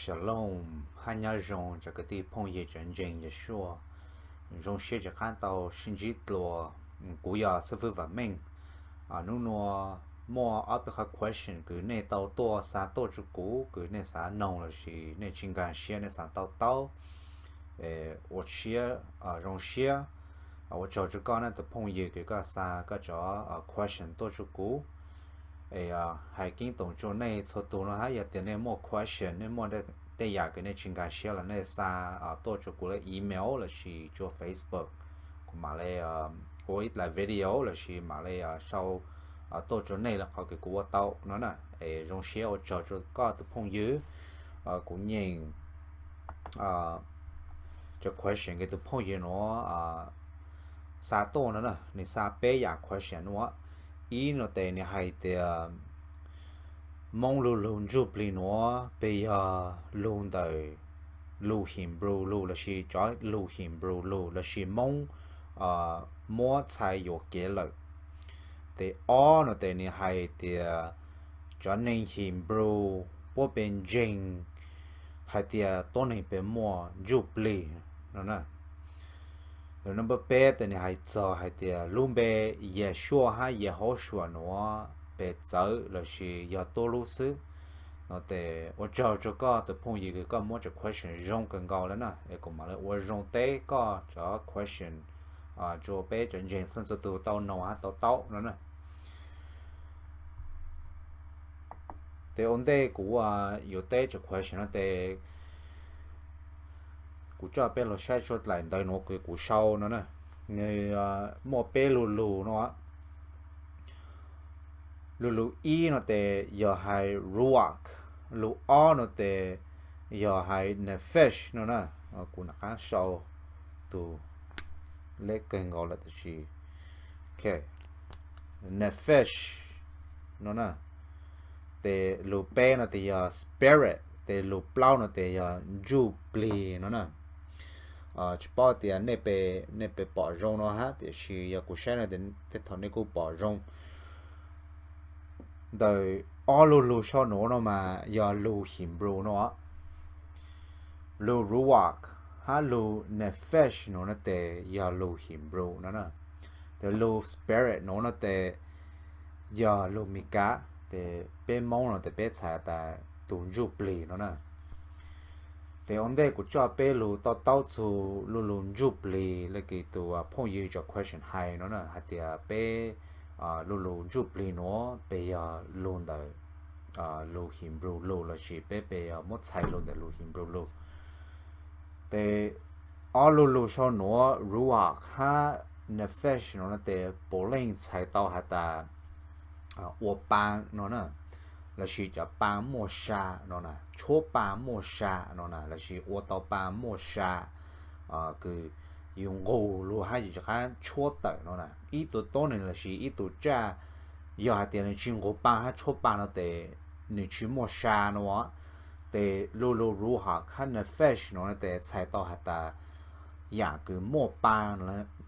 Shalom hab nyob zoo cov kwv tij phooj ywg cov ntseeg Yeshua. Zoo siab rov qab tau sib ntsib dlua. Kuv yog xib fwb Vam Meej. Hnub nua muaj ob peb qhov question kws nej tau tuaj xa tuaj rua kuv kws nej xav noog lossis nej tsis nkaag siab nej xav tau taub, ua siab, zoo siab. Ua tsaug rua koj na tus phooj ywg kws koj xa koj cov question tuaj rua kuv. Es hais keeb toom rua nej txhua tug no hab yog tias nej muaj question nej muaj tej yam kws nej tsis nkaag siab los nej xa tuaj rua kuv lub email lossis rua Facebook, kuv mam le ua ib dlaim video lossis mam le sau tuaj rua nej le qhov kws kuv ua tau no na. Es zoo siab ua tsaug rua koj tus phooj ywg. Kuv nyeem cov question kws tus phooj ywg nuav xa tuaj no na, nwg xa peb yam question nuav. Ib no tes nwg hais tias Moob lu lug ntsuj plig nuav peb yog lug ntawm lug Hebrew lug lossis cov lug Hebrew lug lossis Moob muab txhais yuam kev lawm. Tes ob no tes nwg hais tias cov neeg Hebrew puab pes ntseeg hais tias tuab neeg pes muaj ntsuj plig no na. Number peb tes nwg hais txog hais tias lub npe Yeshua hab Yehoshua nuav pes txawv lossis yog tuab lub xwb no tes ua tsaug rua koj tus phooj ywg kws koj muab cov question zoo kawg nkaus le na, es kuv mam le ua zoo teb koj cov question rua peb cov ntseeg txhua txhua tug tau noog hab tau taub no na. Tes ua ntej kuv yuav teb cov question no tes kuv coj peb lug saib tsua dlaim ntawv nuav kws kuv sau no na. Nwg muaj peb lu lug no. Lu lug ib no tes yog hais ruach, lug ob no tes yog hais nefesh no na. Kuv nov qab sau tug leb kawg nkaus lawm tab sis, ok, nefesh no na. Tes lug peb no tes yog spirit, tes lug plaub no tes yog ntsuj plig no na. Tsis paub tias nej pes pom zoo no hab, tiam sis yog kuv saib no tej thaum nej kuj pom zoo. Ntawm ob lu lug sau nuav no mas yog lug Hebrew no. Lug ruach hab lug nefesh nuav no tes yog lug Hebrew no na. Tes lug spirit nuav no tes yog lug Mis Kas, tes peb Moob no tes peb txhais tas tug ntsuj plig no na. Tes ua ntej kuv coj peb lug tau taub txug lu lug ntsuj plig le kws tus phooj ywg cov question hais no na, hais tias peb lu lug ntsuj plig nuav pes yog lug ntawm lug Hebrew lug lossis peb pes yog muab txhais lug ntawm lug Hebrew lug. Tes ob lu lug sau nuav ruach hab nefesh nuav no tes puav leej txhais tau has tas ua paa no na, lossis cov paa muaj sa no na, tshuab paa muaj sa no na, lossis ua tau paa muaj sa, kws yus nqug lug hab yus rov qab tshuab tawm no na. Ib tug tuab neeg lossis ib tug tsaj, yog hais tias nws tsis nqug paa hab tshuab paa no tes nws tsis muaj sa no. Tes lu lug ruach hab nefesh no na tes txhais tau has tas yam kws muaj paa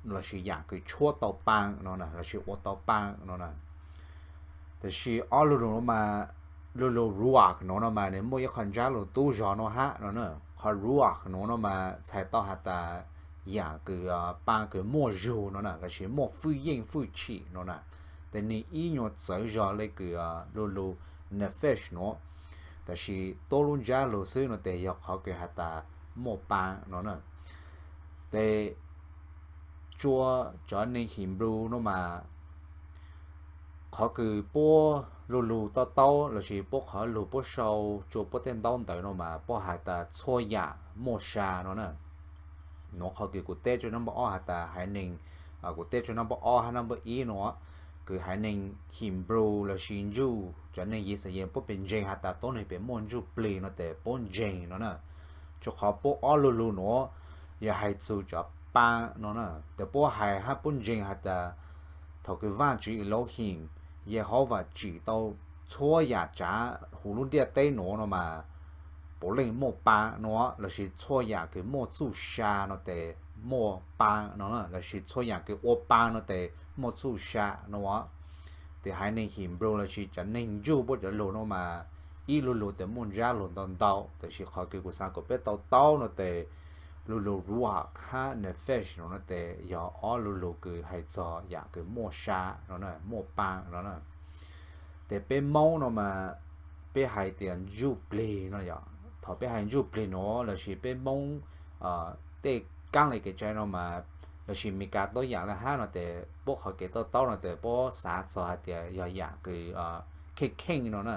lossis yam kws tshuab tau paa no na, lossis ua tau paa no na. Tab sis ob lu lug nuav mas, lu lug ruach nuav no mas nws muaj ib qho ntsab lug tub zog no hab no na. Qhov ruach nuav no mas txhais tau has tas yam kws paa kws muaj zug no na, lossis muaj fwj yeej fwj chim no na. Tes nws ib nyuas txawv zog le kws lu lug nefesh nuav, tab sis tuab lub ntsab lug xwb no tes yog qhov kws has tas muaj paa no na. Tes tsua cov neeg Hebrew no mas qhov kws puab lu lug tau taub lossis puab qhov lug puab sau tsua puab tej ntaub ntawv no mas puab has tas txhua yam muaj sa no na. Nuav qhov kws kuv teb tsua nab npawb ob has tas haiv neeg, kuv teb tsua nab npawb ob hab nab npawb ib no, kws haiv neeg Hebrew lossis ntsuj cov neeg Yixalayees puab pes ntseeg has tas tuab neeg pes muaj ntsuj plig no tes puab ntseeg no na. Tsua qhov puab ob lu lug nuav yog hais txug cov paa no na. Tes puab hais hab puab ntseeg has tas thaum kws Vaajtswv Elohim, Yehauvas tsim tau txhua yam tsav huv lub ntiaj teb nuav no mas puav leej muaj paa no, lossis txhua yam kws muaj txuj sa no tes muaj paa no, lossis txhua yam kws ua paa no tes muaj txuj sa no. Tes haiv neeg Hebrew lossis cov neeg ntsuj puab cov lug no mas ib lu lug tes muaj ntsab lug ntau ntau, tab sis qhov kws kuv xaav kom peb tau taub no tes lu lug ruach hab nefesh no no tes yog ob lu lug kws hais txog yaam kws muaj sa no na, muaj paa no na. Tes peb Moob no mas peb hais tias ntsuj plig no yom. Thaum peb hais ntsuj plig nuav lossis peb Moob tej kaab le kev cai no mas, lossis Meskas tuab yaam le hab no tes puab qhov kev tau taub no tes puab xaav txog hais tias yog yaam kws kheej kheej no na.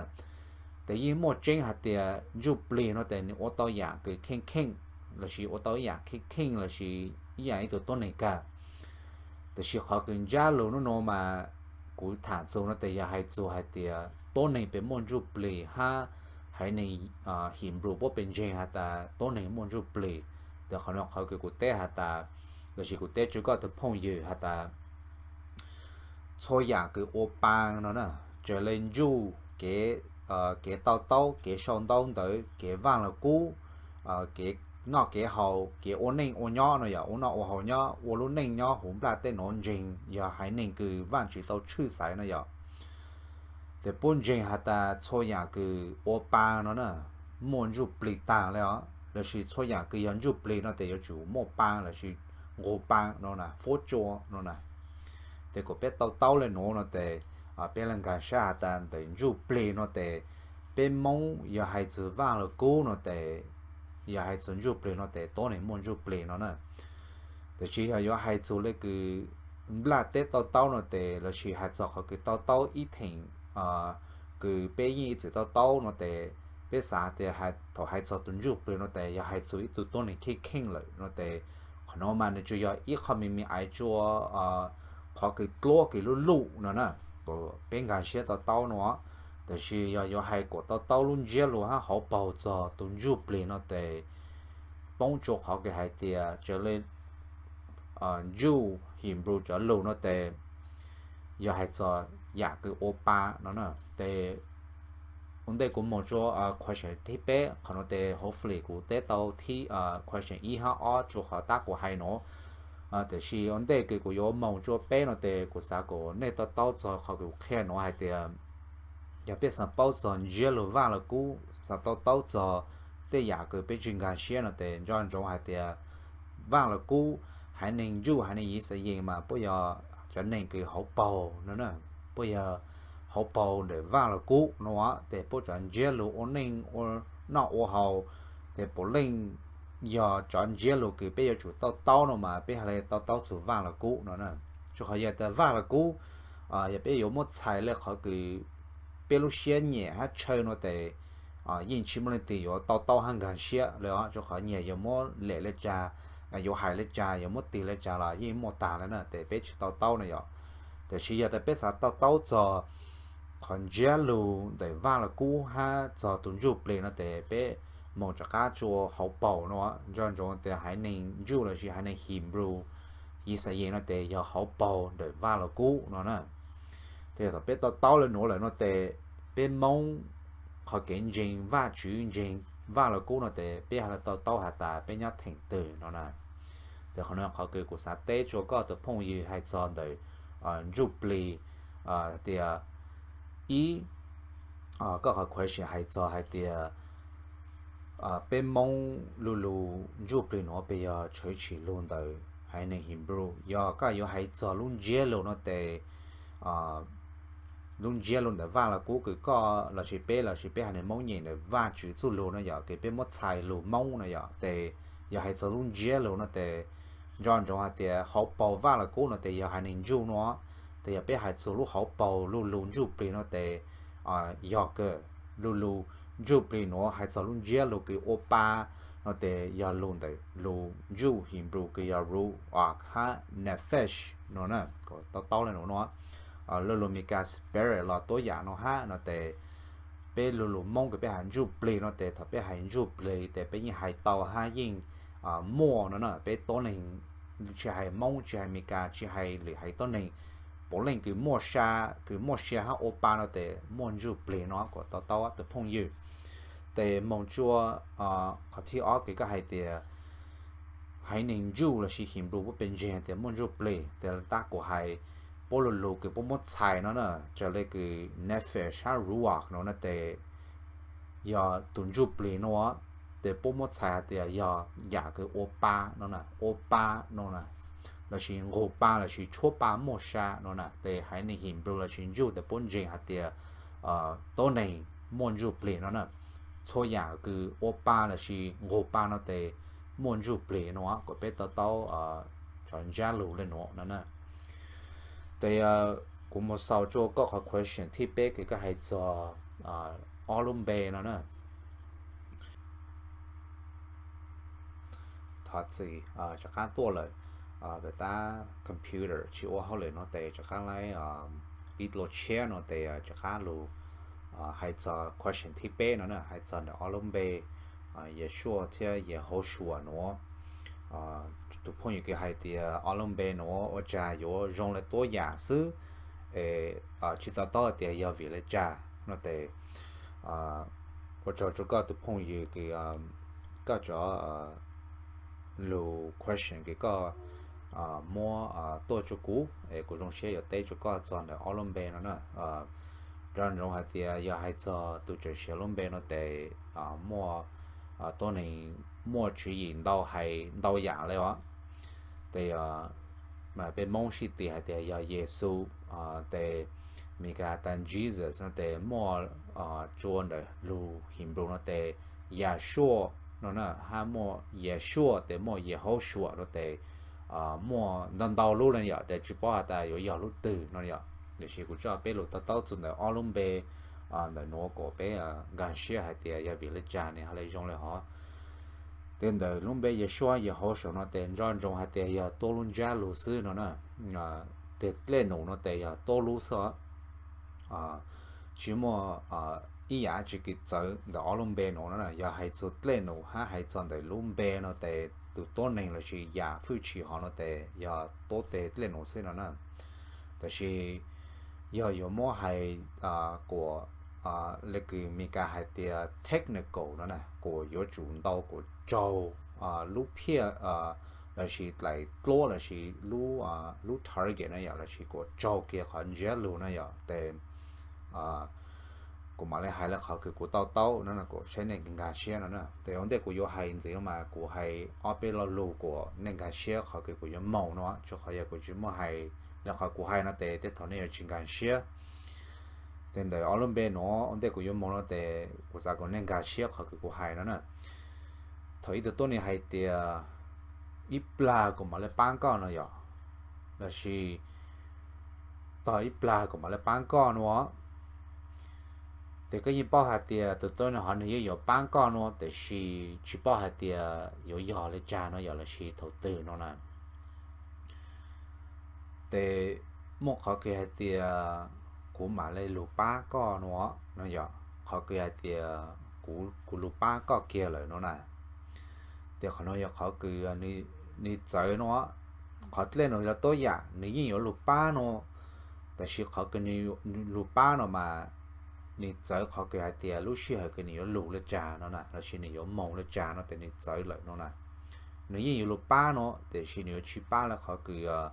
Tes yeej muaj tseeb hais tias ntsuj plig no tes nws ua tau yaam kws kheej kheej, lossis ua tau ib yaam kheej kheej lossis ib yaam ib tug tuab neeg kag. Tab sis qhov kws ntsab lug nub nua mas kuv tham txug no tes yog hais txug hais tias tuab neeg pes muaj ntsuj plig hab haiv neeg Hebrew puab pes ntseeg has tas tuab neeg muaj ntsuj plig. Tes qhov no qhov kws kuv teb has tas, lossis kuv teb tsua koj tug phooj ywg has tas txhua yaam kws ua paa no na, raws le ntsuj, kev, kev tau taub, kev sau ntaub ntawv, kev vaaj lug kub, kev noj kev haus, kev ua neej ua nyob no yog ua noj ua haus nyob, ua lub neej nyob huv nplaj teb nuav ntseeg yog haiv neeg kws Vaajtswv tau tshwj xaiv no yog. Tes puab ntseeg has tas txhua yaam kws ua paa no na muaj ntsuj plig taag le os, lossis txhua yaam kws yog ntsuj plig no tes yuav tsum muaj paa lossis nqug paa no na, fuab tsua no na. Tes kom peb tau taub le nuav no tes peb le nkaag sab has tas ntawm ntsuj plig no tes peb Moob yog hais txug vaaj lug kub no tes, yog hais txug ntsuj plig no tes tuab neeg muaj ntsuj plig no na. Tab sis yog yuav hais txug le kws nplaj teb tau taub no tes lossis hais txog qhov kws tau taub ib theem kws peb yeej ib txwm tau taub no tes peb xaav tias thaum hais txog tug ntsuj plig no tes yog hais txug ib tug tuab neeg kheej kheej lawm no tes qhov no mas nws tsuas yog ib qho me me aiv tsua qhov kws dluab kws luj luj no na, kom peb nkaag siab tau taub no. Tab sis yog yuav hais kom tau taub lub ntsiab lug hab hauv paug txog tus ntsuj plig no tes poob tsua qhov kws hais tias raws le ntsuj Hebrew cov lug no tes yog hais txog yam kws ua pa no na. Tes ua ntej kuv moog tsua question thib peb, qhov no tes hopefully kuv teb tau thib question ib hab ob tsua qhov tab kuv hais nuav. Tiam sis ua ntej kws kuv yuav moog tsua peb no tes kuv xav kom nej tau taub txog qhov kws kuv qhia nuav hais tias yog peb xaav paub txog ntsiab lug Vaaj Lug Kub, xaav tau taub txog tej yam kws peb tsi nkaag siab no tes nco ntsoov hais tias Vaaj Lug Kub, haiv neeg Jew, haiv neeg Yixalayees mas puab yog cov neeg kws hauv paug no na, puab yog hauv paug ntawm Vaaj Lug Kub no tes puab cov ntsiab lug ua neej ua noj ua haus tes puav leej yog cov ntsiab lug kws peb yuav tsum tau taub no mas peb hais le tau taub txug Vaaj Lug Kub no na. Tsuas qhov yog tas Vaaj Lug Kub yog peb yuav muab txhais le qhov kws peb lub siab nyam hab tshaw no tes yeej tsi muaj leej twg yuav tau taub hab nkaag siab le os. Tsuas qhov nyam yuav muab lem le tsa, yuav hais le tsa, yuav muab tig le tsa los yeej muaj taag le na tes peb tsi tau taub no yom. Tiam sis yog tas peb xaav tau taub txog qhov ntsiab lug ntawm Vaaj Lug Kub hab txog tus ntsuj plig no tes peb moog rov qab tsua hauv paug no, nco ntsoov tias haiv neeg Jew lossis haiv neeg Hebrew, Yixalayees no tes yog hauv paug ntawm Vaaj Lug Kub no na. Tes thaum peb tau taub le nuav lawm no tes peb Moob qhov kev ntseeg Vaajtswv, ntseeg Vaaj Lug Kub no tes peb hais le tau taub has tas peb nyob theem twg no na. Tes qhov no qhov kws kuv xav teb tsua koj tus phooj ywg hais txog ntawm ntsuj plig tias ib, koj qhov question hais txog hais tias peb Moob lu lug ntsuj plig nuav peb yog tshawv tshim lug ntawm haiv neeg Hebrew. Yog koj yuav hais txog lub ntsiab lug no tes lub ntsiab lug ntawm Vaaj Lug Kub kws koj lossis peb lossis peb haiv neeg Moob nyeem ntawm Vaajtswv txuj lug no yog kws peb muab txhais lug Moob no yom. Tes yog hais txog lub ntsiab lug no tes nco ntsoov hais tias hauv paug Vaaj Lug Kub no tes yog haiv neeg Jew no. Tes yog peb hais txog lub hauv paug lu lug ntsuj plig no tes yog kawg lu lug ntsuj plig nuav hais txog lub ntsiab lug kws ua pa no tes yog lug ntawm lug ntsuj Hebrew kws yog ruach hab nefesh no na, kom tau taub le nuav no. Lu lug Meskas spirit los tuab yam no hab no tes peb lu lug Moob kws peb hais ntsuj plig no tes thaum peb hais ntsuj plig tes peb yeej hais tau hab yeej muaj no na. Peb tuab neeg tsi hais Moob tsi hais Meskas tsi hais lwm haiv tuab neeg puav leej kws muaj sa, kws muaj sia hab ua pa no tes muaj ntsuj plig no kom tau taub tus phooj ywg. Tes moog tsua qhov thib ob kws koj hais tias haiv neeg Jew lossis Hebrew puab peb ntseeg tias muaj ntsuj plig tes tab kuv hais puab lu lug kws puab muab txhais no na, raws le kws nefesh hab ruach no na tes yog tus ntsuj plig no, ces puab muab txhais hais tias yog yam kws ua pa no na, ua pa no na, lossis nqug pa lossis tshuab pa muaj sa no na. Ces haiv neeg Hinbru lossis Jew ces puab ntseeg hais tias tuab neeg muaj ntsuj plig no na. Txhua yam kws ua pa lossis nqug pa no ces muaj ntsuj plig no, kom peb to taub cov ntsab lug le nuav no na. Ces kuv mus xaus rua koj qhov question thib peb kws koj hais txog ob lub npe no na. Thov txim, rov qab tuaj lawm, vim tab computer tsis ua hauj lwm no tes rov qab laib ib dlua tshiab no tes rov qab lug hais txog question thib peb no na, hais txog ntawm ob lub npe Yeshua thiab Yehoshua nuav. Tus phooj ywg kws hais tias ob lub npe nuav ua cas yuav zoo le tuab yam xwb, es tsis to taub tias yog vim le cas no tes ua tsaug rua koj tus phooj ywg kws koj cov lug question kws koj muab tuaj rua kuv es kuv zoo siab yuav teb rua koj txog ntawm ob lub npe no na. Nco ntsoov hais tias yog hais txog tus tsawm siav lub npe no tes muaj tuab neeg muaj tswv yim ntau hais ntau yam le os. Tes peb Moob sib tis hais tias yog Yexus, tes Mis Kas has tas Jesus no tes muaj tsua ntawm lug Hinbru no tes Yahshua no na, hab muaj Yeshua tes muaj Yehoshua no tes muaj ntau ntau lub le yom, tes tsis paub has tas yuav yog lub twg no yom. Tiam sis kuv coj peb lug to taub txug ntawm ob lub npe ntawm nuav kom peb nkag siab hais tias yog vim le cas nwg ho le zoo le hov. Tes ntawm lub npe Yeshua Yehoshua no tes nco ntsoov hais tias yog tuab lub ntsab lug xwb no na. Tes dlej num no tes yog tuab lub xwb, tsis muaj ib yam dlaab tsi kws txawv ntawm ob lub npe nuav no na. Yog hais txug dlej num hab hais txog ntawm lub npe no tes tus tuab neeg lossis yam hwj chim hov no tes yog tuab teg dlej num xwb no na. Tab sis yog yuav muab hais kuas le kws Mis Kas hais tias technical no na, kuas yuav tsum ntau kuas tsaug lub phiaj lossis dlaim dluab lossis lub target no yom, lossis kuas tsaug kiag qhov ntsiab lug no yom, tes kuv mam le hais le qhov kws kuv to taub no kuas saib nej nkag siab no na. Tes ua ntej kuv yuav hais ntxiv no mas kuv hais ob peb lo lug kuas nej nkag siab qhov kws kuv yuav moog no, rua qhov yog kuv tsis muaj hais le qhov kuv hais no tes tej thaum nej yuav tsis nkag siab. Tes ntawm ob lub npe nuav ua ntej kuv yuav moog no tes kuv xav kom nej nkag siab qhov kws kuv hais no na. Thaum ib tug tuab neeg hais tias ib plag kuv mam le paab koj no yom, lossis tog ib plag kuv mam le paab koj no, tes koj yeej paub hais tias tus tuab neeg hov nwg yeej yuav paab koj no, tab sis tsis paub hais tias yuav yog le caag no yom, lossis thaum twg no na. Tes muaj qhov kws hais tias kuv mam le lug pab koj no, no yog qhov kws hais tias kuv lug pab koj kiag lawm no na. Tes qhov no yog qhov kws nwg txawv no, qhov dlej num yog tuab yam nwg yeej yuav lug pab no, tab sis qhov kws nwg lug pab no mas nwg txawv qhov kws hais tias lub sij hawm kws nwg yuav lug le caag no na, lossis nwg yuav moog le caag no tes nwg txawv lawm no na. Nwg yeej yuav lug pab no, tab sis nwg yuav tsis pab le qhov kws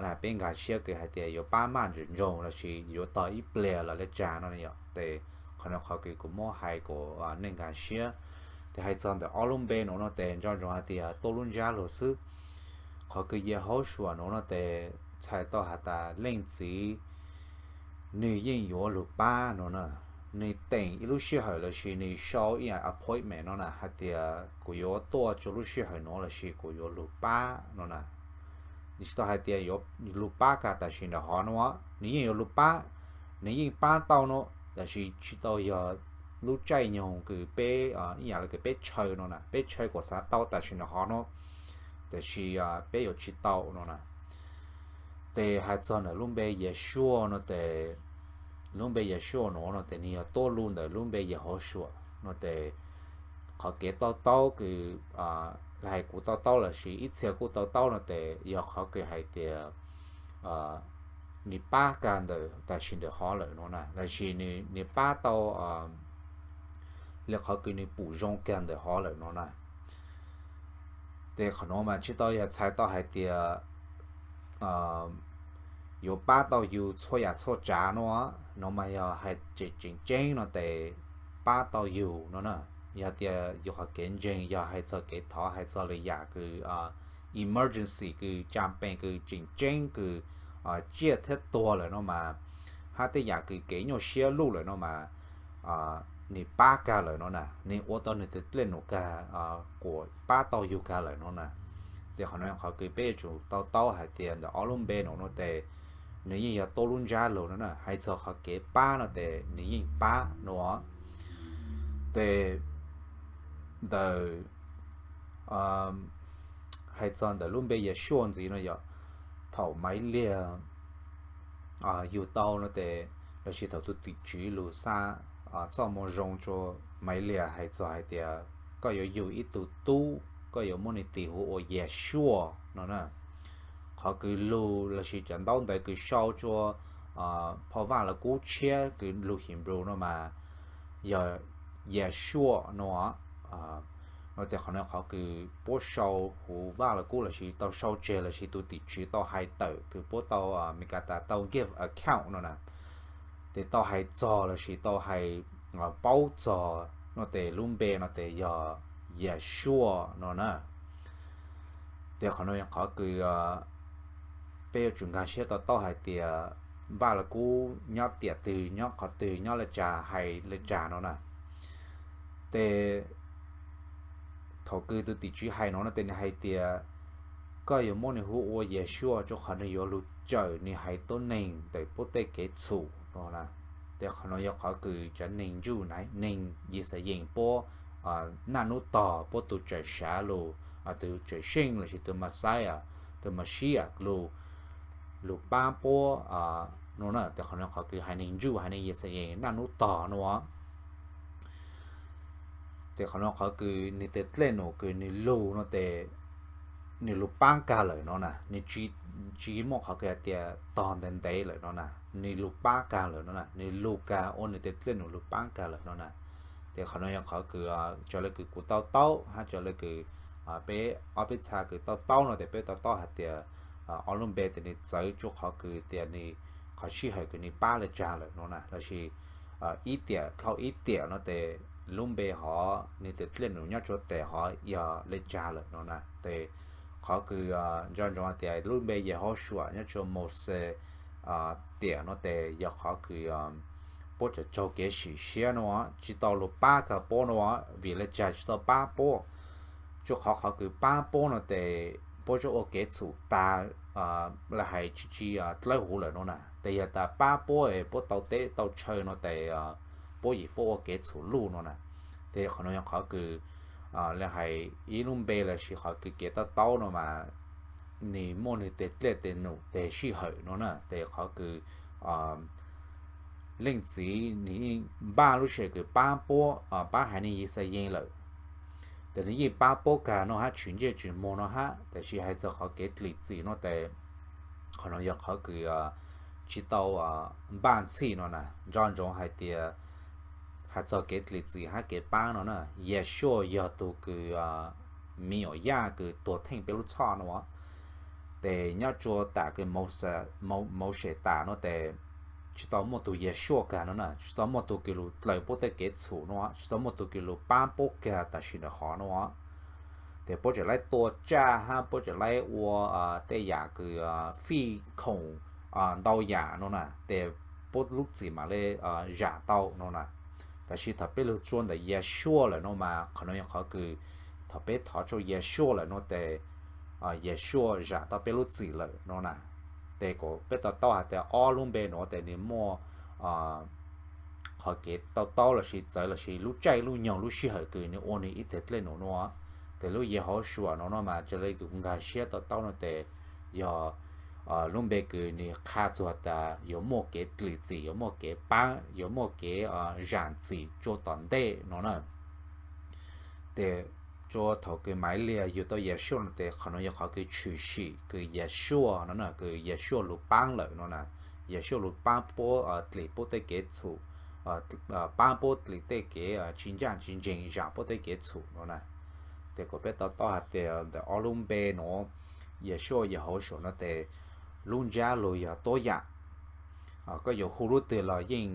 le peb nkag siab kws hais tias yuav pab maj ntsim ntsoog lossis yuav tog ib pliag los le caag no yom. Tes qhov no qhov kws kuv muab hais kom nej nkag siab. Tes hais txog ntawm ob lub npe no no tes nco ntsoov hais tias tuab lub ntsab lug xwb. Qhov kws Yehoshua no no tes txhais tau has tas leej txiv nwg yeej yuav lug pab no na. Nwg teem ib lub sij hawm lossis nwg sau ib yam appointment no na hais tias kuv yuav tuaj rua lub sij hawm no lossis kuv yuav lug pab no na. Nwg tsis tau hais tias yuav lug pab kag tam sim ntawm hov no, nwg yeej yuav lug pab, nwg yeej pab tau no, tab sis tsis tau yog lub caij nyoog kws peb ib yam le kws peb chaw no na, peb chaw kuas xav tau tam sim ntawm hov no, tab sis peb yuav tsis tau no na. Tes hais txog ntawm lub npe Yeshua no tes, lub npe Yeshua no no tes nwg yog tuab lub ntawm lub npe Yehoshua no tes qhov kev to taub kws hais kuv to taub lossis ib txhia kuj to taub no tes yog qhov kws hais tias nwg pab kag ntawm tam sim ntawm hov lawm no na, lossis nwg pab tau le qhov kws nwg pum zoo kag ntawm hov lawm no na. Tes qhov no mas tsis tau yog txhais tau hais tias yuav pab tau yug txhua yam txhua tsav no, no mas yog hais tseem tseem ceeb no tes pab tau yus no na. Yog tias yus qhov kev ntseeg yog hais txog kev thov, hais txog lwm yam kws emergency, kws cam pees, kws tseem ceeb, kws ciaj thiab tuag lawm no mas, hab tej yam kws kev nyuaj siab luj lawm no mas, nwg pab kag lawm no na, nwg ua tau nwg tej dlej num kag, kuas pab tau yug kag lawm no na. Ces qhov no qhov kws peb yuav tsum tau taub hais tias ntawm ob lub npe no no tes, nwg yeej yog tuab lub ntsab lug no na. Hais txog qhov kev pab no tes nwg yeej pab no. Ces ntawm, hais txog ntawm lub npe Yeshua ntxiv no yog, thaum Maiv Liag yug tau no tes, lossis thaum tus tim tswv lug xa txoj moo zoo rua Maiv Liag hais txog hais tias koj yuav yug ib tug tub, koj yuav muab nwg tis hu ua Yeshua no na. Qhov kws lug lossis cov ntaub ntawv kws sau rua phau Vaj Lug Kub tshiab kws lug Hebrew no mas yog Yeshua no. No tes qhov no qhov kws puab sau huv Vaj Lug Kub lossis tau sau tseg lossis tus tim tswv tau hais tawm kws puab tau, Meskas tas tau give account no na, ces tau hais txog lossis tau hais paub txog no tes lub npe no tes yog Yeshua no na. Ces qhov no yog qhov kws peb yuav tsum nkag siab tau taub hais tias Vaj Lug Kub nyob tiam twg, nyob qhov twg, nyob le cas, hais le cas no na. Ces thaum kws tus tim tswv hais no no tes nwg hais tias koj yuav muab nwg hu ua Yeshua rua qhov nwg yuav lug cawm nwg haiv tuab neeg ntawm puab tej kev txhum no na. Ces qhov no yog qhov kws cov neeg Ntsuj, neeg Yixalayees puab naj nub tog puab tug tsawm sav lug, tus tsawm seej lossis tus Mexiyas, tus Mashiach lug, lug paab puab no na. Ces qhov no qhov kws haiv neeg Ntsuj, haiv neeg Yixalayees naj nub tog no. Ces qhov no qhov kws nwg tej dlej num kws nwg lug no tes nwg lug paab kag lawm no na. Nwg tsis muaj qhov kws hais tias tog ntev ntev lawm no na, nwg lug paab kag lawm no na, nwg lug kag ua nwg tej dlej num lug paab kag lawm no na. Ces qhov no yog qhov kws raws le kws kuv tau taub hab raws le kws peb ob peb txha kws tau taub no tes peb tau taub hais tias ob lub npe tes nwg txawv rua qhov kws tias nwg qhov sij hawm kws nwg paab le caag lawm no na, lossis ib tiam dhau ib tiam no tes lub npe hov nwg tej dlej num nyob rua tes hov yog le caag lawm no na. Ces qhov kws nco ntsoov hais tias lub npe Yehaushua nyob rua Mauxes tiam no tes yog qhov kws puab tseem raug kev sim siab no, tsis tau lug paab kag puab no. Vim le caag tsis tau paab puab? Rua qhov qhov kws paab puab no tes puab tsuas ua kev txhum tas, le hais tsis tsi dlawb huv lawm no na. Tes yog tas paab puab es puab tau teb tau chaw no tes puab yim puab ua kev txhum luj no na. Tes qhov no yog qhov kws le hais ib lub npe lossis qhov kws kev tau taub no mas nwg muaj nwg tej dlej tej num tej sij hawm no na. Tes qhov kws leej txiv nwg yeej npaj lub sij hawm kws paab puab, paab haiv neeg Yixalayees lawm. Tes nwg yeej paab puab kag no hab tshwm ntsej tshwm muag no hab, tab sis hais txog qhov kev dlim txim no tes qhov no yog qhov kws tsis tau npaj ntxhij no na. Nco ntsoov hais tias hais txog kev dlim txim hab kev paab no na, Yeshua yog tug kws, Miv Yaj kws tuag theej peb lub txhoj no. Tes nyob rua tam kws Mauxes tas no tes tsis tau muaj tug Yeshua kag no na, tsis tau muaj tug kws lug dlaws puab tej kev txhum no, tsis tau muaj tug kws lug paab puab kag tam sim ntawm hov no. Tes puab tseem laib tua tsaj hab puab tseem laib ua tej yam kws fij khoom ntau yam no na, tes puab lub txim mam le zam tau no na. Tab sis thaum peb lug rua ntawm Yeshua lawm no mas qhov no yog qhov kws thaum peb thov rua Yeshua lawm no tes Yeshua zam tau peb lub txim lawm no na. Tes kuas peb tau taub hais tias ob lub npe no tes nwg muaj qhov kev tau taub lossis txawv lossis lub caij lub nyoog lub sij hawm kws nwg ua nwg ib teg dlej num no. Tes lub Yehaushua no no mas raws le kws kuv nkag siab tau taub no tes yog lub npe kws nwg qha txug tas yuav muaj kev dlim txim, yuav muaj kev paab, yuav muaj kev zam txim rua tom ntej no na. Tes rua thaum kws Maiv Liag yug tau Yeshua no tes qhov no yog qhov kws tshwm sim kws Yeshua no na, kws Yeshua lug paab lawm no na. Yeshua lug paab puab dlim puab tej kev txhum, paab puab dlim tej kev tsis ncaaj tsis ntseeg, zam puab tej kev txhum no na. Tes kuas peb tau taub hais tias ntawm ob lub npe no, Yeshua, Yehaushua no tes lub ntsab lug yog tuab yam. Koj yuav hu lub twg los yeej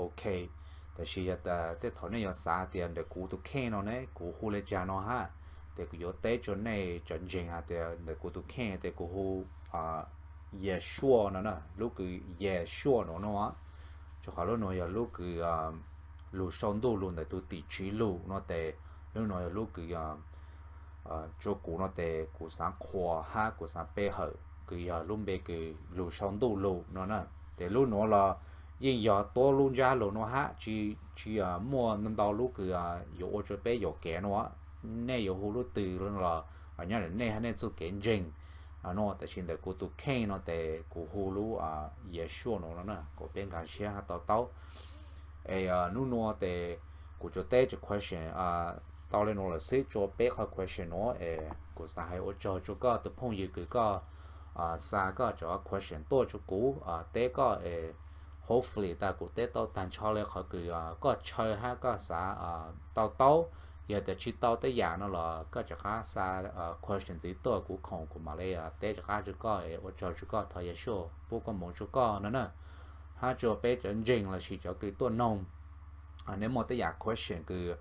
ok. Tab sis yog tej thaum nej yuav xav tias ntawm kuv tus kheej no ne kuv hu li cas no hab, ces kuv yuav teb rua nej cov ntseeg hais tias ntawm kuv tus kheej tias kuv hu Yeshua no na, lub kws Yeshua no no, rua qhov lub nuav yog lub kws lug sau ntuj lug ntawm tug tim tsiv lug no tes, lub nuav yog lub kws rua kuv no tes kuv xaav qhuas hab kuv xaav pe hawm kws yog lub npe kws lug sau ntuj lug no na. Ces lub nuav los yeej yog tuab lub ntsab lug nuav hab, tsi, tsi muaj ntau lub kws yuav ua rua peb yuam kev no. Nej yuav hu lub twg los nyob ntawm nej hab nej txuj kev ntseeg no, tab sis ntawm kuv tus kheej no tes kuv hu lub Yeshua no no na, kom peb nkag siab hab to taub. Es nub nuav tes kuv tsuas teb tsawg question tau le nuav lawm xwb, tsua peb qhov question nuav es kuv xaav hais ua tsaug tsua koj tus phooj ywg kws koj xa koj cov question tuaj tsua kuv teb koj es hopefully tas kuv teb tau taag nrho le qhov kws koj ntshaw hab koj xav to taub. Yog tias tsi tau tej yam no los koj rov qab xa question ntxiv tuaj kuv khoom kuv mam le teb rov qab tsua koj es ua tsaug tsua koj, thov Yeshua pub koob moov tsua koj no na. Hab tsua peb cov ntseeg lossis cov kws tuaj noog, nej muaj tej yam question kws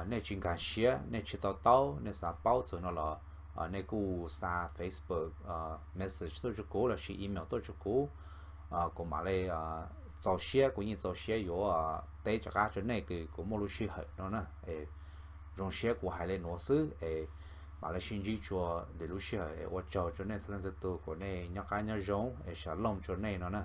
nej tsi nkag siab, nej tsi to taub, nej xav paub txug no los nej kuj xa Facebook message tuaj tsua kuv lossis email tuaj tsua kuv, kuv mam le txaus siab, kuv yeej txaus siab yuav teb rov qab tsua nej kws kuv muaj lub sij hawm no na. Es zoo siab kuv hais le nuav xwb es mam le sib ntsib tsua lwm lub sij hawm es ua tsaug tsua nej txhua leej txhua tug, kom nej nyob qab nyob zoo es shalom tsua nej no na.